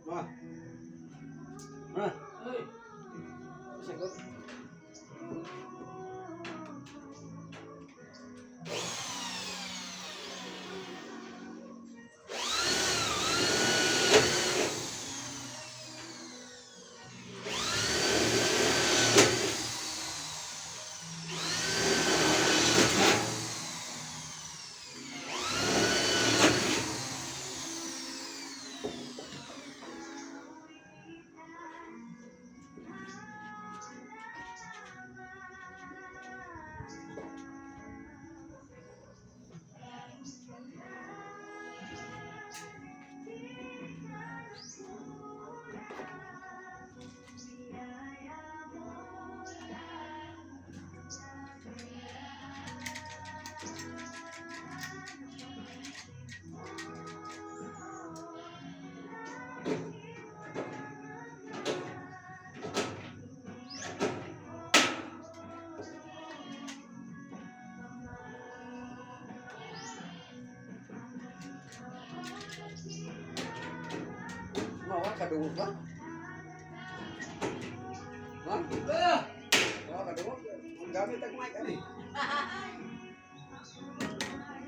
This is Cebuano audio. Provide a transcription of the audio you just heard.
Ma. Ma. Uy, Sagot. Ma, wa kadungog ba? Ma? Ah! Wa kadungog. Ang gamit ang mic ani.